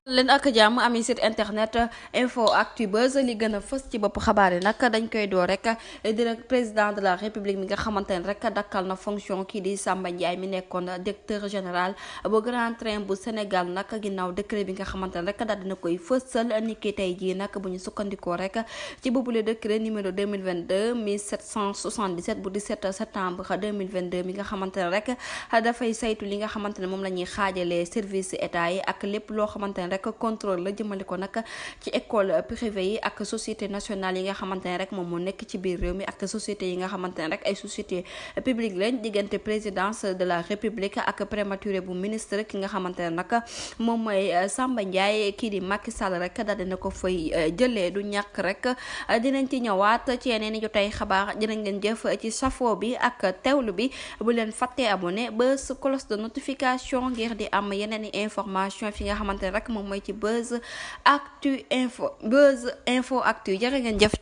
leen ak jàmm ami site internet info actu buzz li gën a fës ci bopp xabaar yi nag dañ koy door rek direct président de la république mi nga xamante ne rek dakkal na fonction kii di Samba Ndiaye mi nekkoon directeur général bu Grand Train bu Sénégal nag ginnaaw décret bi nga xamante ne rek daal dina koy fësal niki tey jii nag bu ñu sukkandikoo rek ci boobule décret numéro 2022 1777 bu 17 septembre 2022 mi nga xamante ne rek dafay saytu li nga xamante ne moom la ñuy xaajalee service état yi ak lépp loo xamante ne rek contrôle la jëmale ko nag ci école privée yi ak société nationale yi nga xamante ne rek moom moo nekk ci biir réew mi ak société yi nga xamante ne rek ay société publique lañ diggante présidence de la république ak prématuré bu ministre ki nga xamante ne nag moom mooy Samba Ndiaye kii di Macky Sall rek daal dina ko fay jëlee du ñàkk rek dinañ ci ñëwaat ci yeneen i jotay xabaar dinañ leen jëf ci safo bi ak teewlu bi bu leen fàttee abonné ba sa cloche de notification ngir di am yeneen i information fi nga xamante ne rek moom mooy ci Buzz Actu Info Buzz Info Actu jërë ngeen jëf